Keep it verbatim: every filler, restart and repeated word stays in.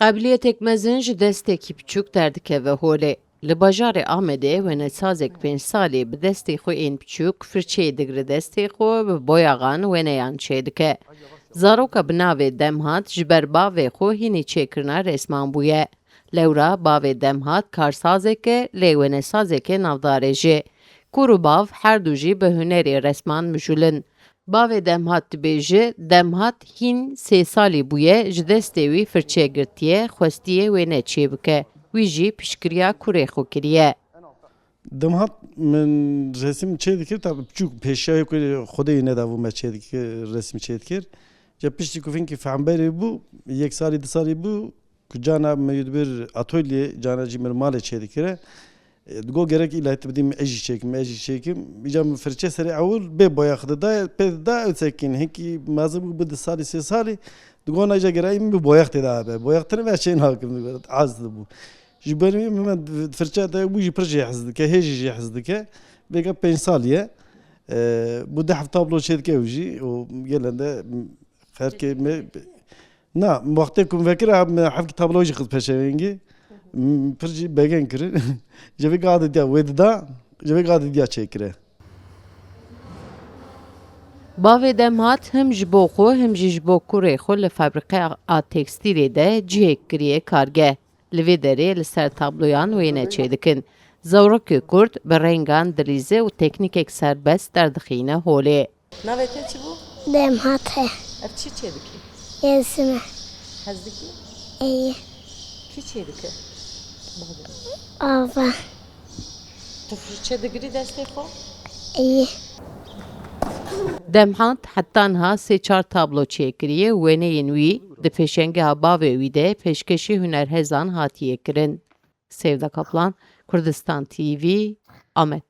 Qabiliyetek mezin ji destekî piçûk derdikeve holê. Li bajarê Amedê wenesazek pênc salî bi destê xwe ên piçûk firçeyê digire destê xwe, bi boyaxan weneyan çêdike. Zaroka bi navê Demhat ji ber bavê xwe hînî çêkirina resman bûye. Lewra bavê Demhat karsazek e, lê wenesazekê navdarê jî. Kur û bav her du jî bi hunerê resman mijûl in. Bavê Demhat dibêje, Demhat hîn sê salî bûye ji destê wî firçe girtiye, xwestiye wêne çêbike. Wî jî piştgiriya kurê xwe kiriye. Demhat min resim çêdikir, tabi piçûk pêşiyayê ku Xwedê nedabû me çêdikir, resim çêdikir. Ca piştî ku finkî fehmberê bû, yek salî, du salî bû, ku cana me yû dibir atolyê, cana jî mir malê çêdikire. E, digo gerek îla tu bidî min ez jî çêkim, ez jî çêkim. Îca min firçe serê ewil bê boyax dida, pê dida ew sekîn. Hinkî mezin bû bi du salî, sê salî. Digo na îca gerek min bi boyax tê de be. Boyax tine ve çê nakim digo. Az bû. Ji ber wî min firçe te bû jî pir jê hez dike, hê jî jê hez dike. Vêga pênc salî ye. E, bû deh tablo çêdike ew jî. Û gelende Xerkê me, na, wextê ku min vekir, em hevkî tablo jî xist peşevêngî. M-, pir jî begen kirin. Ji vê gade diya wê dida, ji vê gade diya çêkire. Bavê Demhat him ji bo xwe, him jî ji bo kurê xwe li fabrîqeya a tekstîlê de cihek kiriye kargeh. Li vê derê li ser tabloyan wêne çêdikin. Zewrokê Kurd bi rengan dilîze û teknîkek serbest derdixîne holê. Navê te çi bû? Demhat e. Ev çi çêdikî? Resim e. Hez dikî? Ey. Kî çêdike? Ava. Tu firçe digirî destê xwe? Ey. Demhat heta niha sê çar tablo çêkiriye û wêneyên wî di pêşengeha bavê wî de pêşkêşî hunerhezan hatiye kirin. Sevda Kaplan, Kurdistan T V, Amed.